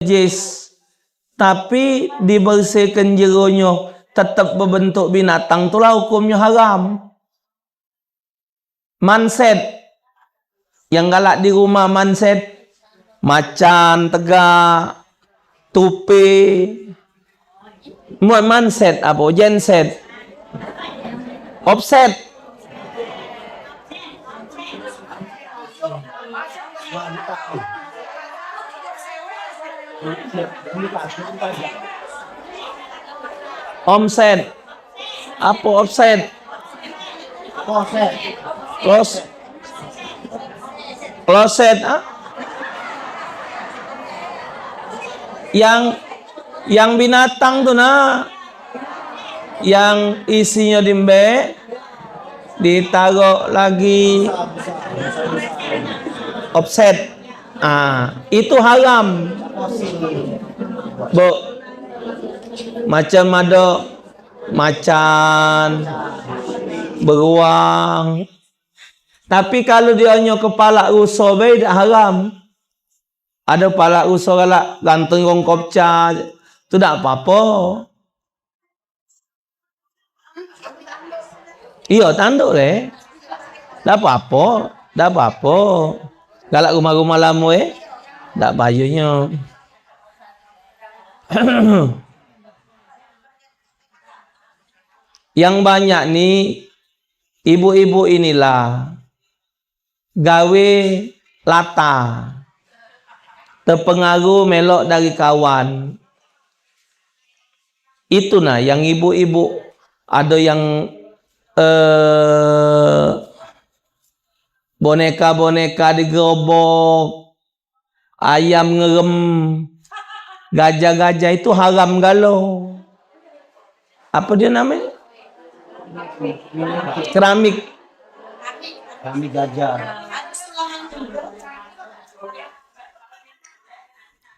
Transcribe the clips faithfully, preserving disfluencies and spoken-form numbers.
najis, tapi dibersihkan jeronyo tetap bebentuk binatang, tulah hukumnyo haram. Manset. Yang galak di rumah manset. Macan, tegak, tupi. Muat manset apo? Genset. Offset. Omset. Apo offset? Kloset. Klos-, kloset, ah? Yang, yang binatang tu, nah. Yang isinyo dimbek, ditarok lagi offset. Ah, itu haram. Bu, macam ado macan, beruang. Tapi kalu dionyo kepalak ruso be, dak haram. Ado palak ruso galak ganteng rongkop ca, tu dak apo-apo. Iyo, tanduk le. Dak apo-apo, dak apo-apo. Galak rumah-rumah lamo, eh. Dak payo nyo. Yang banyak ni, ibu-ibu inilah gawe lata, tepengaruh melok dari kawan. Itu nah yang ibu-ibu, ado yang, eh, boneka-boneka digerobok, ayam ngerem, gajah-gajah itu haram galo. Apo dio namonyo? Keramik. Keramik gajah.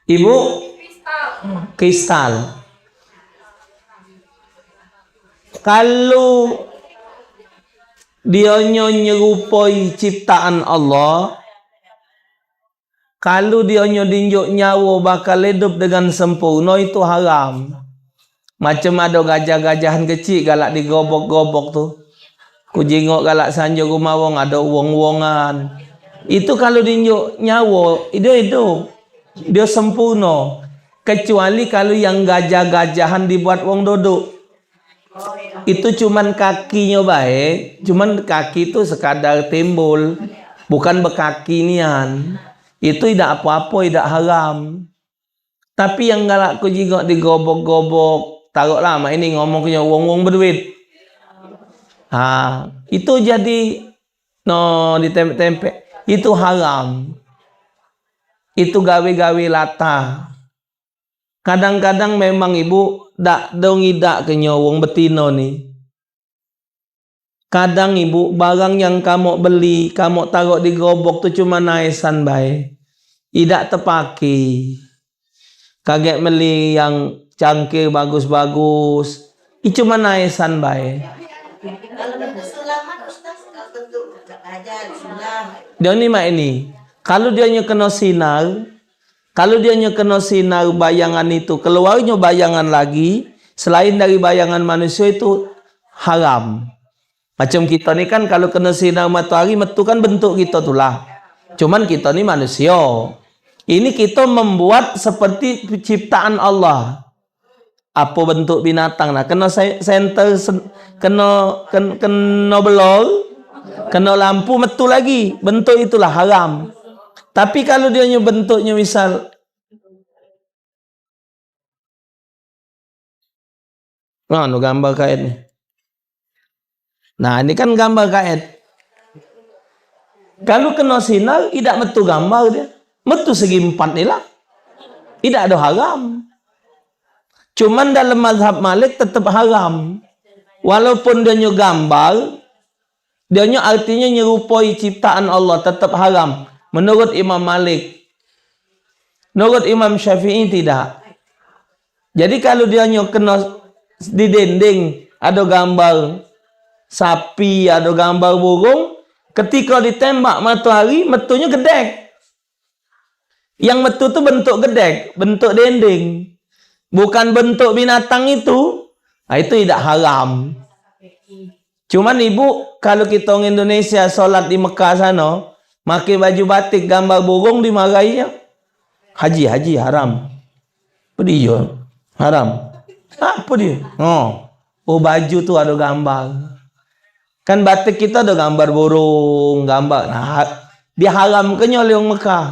Ibu, kristal. Kalu dionyo nyerupoi ciptaan Allah, kalu dionyo dinjuk nyawo bakal idup dengan sempurno, itu haram. Macam ado gajah-gajahan kecik galak digobok-gobok tu. Ku jingok galak sanjo rumah wong, ado wong-wongan. Itu kalu dinjuk nyawo, dio idup. Dio sempurno. Kecuali kalu yang gajah-gajahan dibuat wong dodok. Itu cuman kakinyo bae, cuman kaki tu sekadar timbul, bukan bekaki nian. Itu idak apo-apo, idak haram. Tapi yang galak ku jingok digobok-gobok, taroklah mak ini ngomong ke wong-wong beduit. Ha, itu jadi no ditempek-tempek. Itu haram. Itu gawe-gawe lata. Kadang-kadang memang ibu dak do ngidak ke nyo wong betino ni. Kadang ibu, barang yang kamu beli, kamu tarok di gerobok tu cuma naesan bae. Idak tepake. Kagek meli yang cangkir bagus-bagus. I cuma naesan bae. Dio ni mak ini. Kalu dio nyo keno sinar, Kalu dio nyo keno sinar bayangan itu, keluarnyo bayangan lagi, selain dari bayangan manusio itu haram. Macam kito ni kan kalu keno sinar matoari metu kan bentuk kito tulah. Cuman kito ni manusio. Ini kito membuat seperti ciptaan Allah. Apo bentuk binatang nah, keno se-, senter sen-, keno, ken-, keno belor, keno lampu metu lagi, bentuk itulah haram. Tapi kalu dio nyo bentuknyo misal, nah, nu gambar kaet ni. Nah, ini kan gambar kaet. Kalu keno sinar, idak metu gambar dio. Metu segi empat ni lah. Idak ado haram. Cuman dalam mazhab Malik tetap haram. Walaupun dio nyo gambar, dio nyo artinyo nyerupoi ciptaan Allah, tetap haram. Menurut Imam Malik. Menurut Imam Syafi'i tidak. Jadi kalu dio nyo keno di dinding ado gambar sapi, ado gambar burung, ketiko ditembak matoari, metunyo gedek. Yang betul tu bentuk gedek, bentuk dinding. Bukan bentuk binatang itu. Ah, itu tidak haram. Cuman ibu, kalau kita orang Indonesia sholat di Mekah sana, pakai baju batik gambar burung, dimarahi. Haji, haji, haram. Apa dia? Haram. Apa dia? Oh. Oh, baju tu ada gambar. Kan batik kita ada gambar burung, gambar. Nah, ha-, diharamkannya oleh orang Mekah.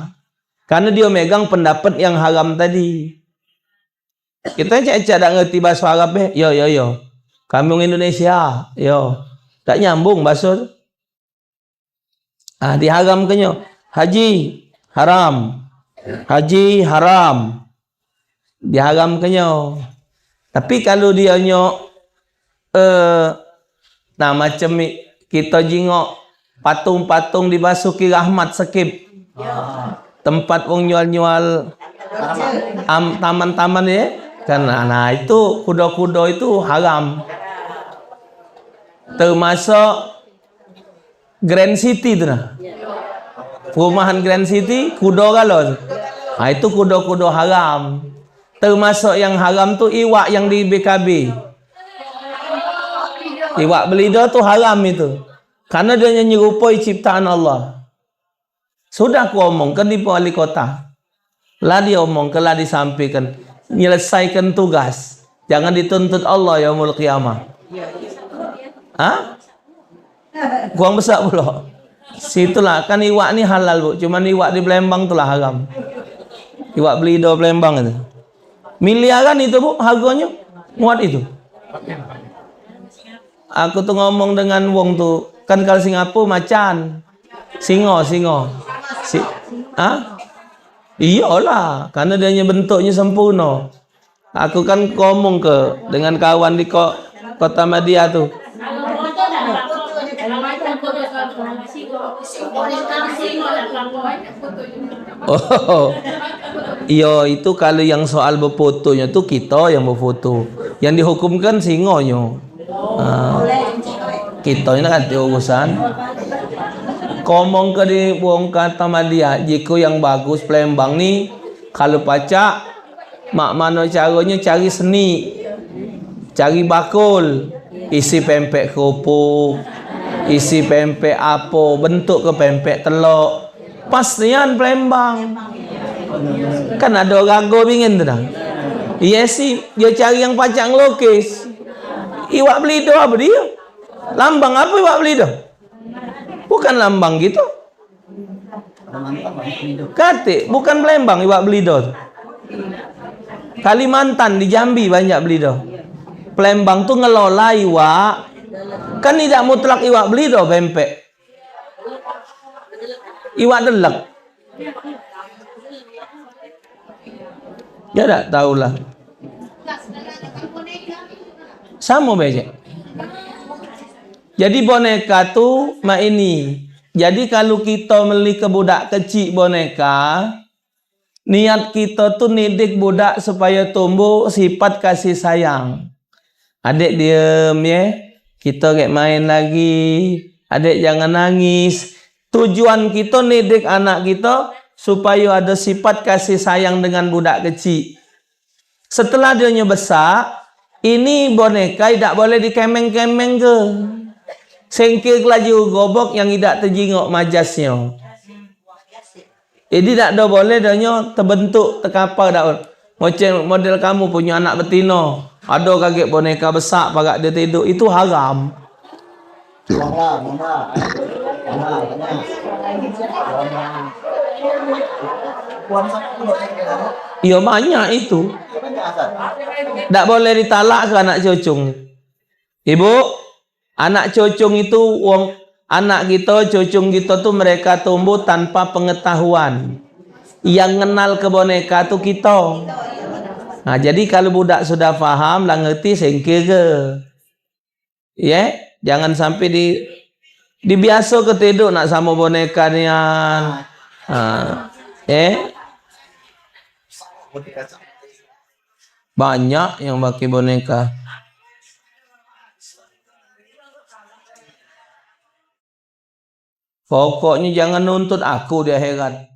Karena dia megang pendapat yang haram tadi. Kita cak-cak tak ngerti bahasa Arab, eh. Yo, yo, yo. Kami orang Indonesia. Yo. Tak nyambung bahasa tu. Ah, diharamkannya. Haji, haram. Haji, haram. Diharamkannya. Tapi kalau dia nyo, eh, nah, macam mi-, kita jingok patung-patung di Basuki Rahmat Sekip. Tempat wong nyual-nyual am-, taman-taman, ya. Kan, nah, nah, itu kuda-kuda itu haram. Termasuk Grand City tu nah. Perumahan Grand City, kuda galo tu. Ha, itu kuda-kuda haram. Termasuk yang haram tu iwak yang di B K B. Iwak belida tu haram itu. Karena dia nyerupai ciptaan Allah. Sudah ku omongkan di wali kota. Lah diomongkan, lah disampaikan. Nyelesaikan tugas. Jangan dituntut Allah yaumul qiyamah. Ha? Kurang besak pula. Situlah, kan iwak ni halal, Bu. Cuman iwak di Palembang tu lah haram. Iwak belida Palembang itu. Miliaran itu, Bu, harganya. Muat itu. Aku tu ngomong dengan wong tu, kan kalau Singapura macan. Singo, singo. Si, ha? Iyalah, karena dia nya bentuknya sempurna. Aku kan ngomong ke dengan kawan di ko-, Kota Madya tu. Oh, iyo, itu kalau yang soal befotonya tu kita yang befoto. Yang dihukumkan singonyo. Ha. Kita ni nak ganti urusan. Komong ke di wong Kota Madya, jiko yang bagus Palembang ni, kalau pacak, mak mano caronyo cari seni, cari bakul, isi pempek kerupuk, isi pempek apo, bentuk ke pempek telok. Pas nian Palembang. Kan ado rago bingin tu dah. Iya sih, dia cari yang pacak ngelukis. Iwak belido apa dia? Lambang apa iwak belido? Bukan lambang gitu. Katik, bukan Palembang iwak belido tu. Kalimantan, di Jambi banyak belido. Palembang tu ngelola iwak. Kan tidak mutlak iwak belido, pempek. Iwak delek. Ya dak tahulah. Samo be cak. Jadi boneka tu mak ini. Jadi kalu kito meli ke budak kecik boneka, niat kito tu nidik budak supayo tumbuh sifat kasih sayang. Adek diem ye, kito gek main lagi. Adek jangan nangis. Tujuan kito nidik anak kito supayo ado sifat kasih sayang dengan budak kecik. Setelah dionyo besak, ini boneka idak boleh dikemeng-kemeng ke. Sengkir laju gobok yang idak tejingok majasnyo. Jadi dak do boleh dah nyo tebentuk, tekapar dak. Ngoceng model kamu punyo anak betino, ado kagek boneka besak parak dio tiduk, itu haram. Iyo banyak itu. Dak boleh ditalak ke anak cucung. Ibu, anak cucung itu wong, anak kito, cucung kito tu mereka tumbuh tanpa pengetahuan. Yang ngenal ke boneka tu kito. Nah, jadi kalu budak sudah paham, lah ngerti, sengke ke. Ye, jangan sampai di, dibiaso ke tiduk nak samo boneka nian. Ha, ye. Banyak yang pakai boneka. Pokoknyo jangan nuntut aku di akhirat.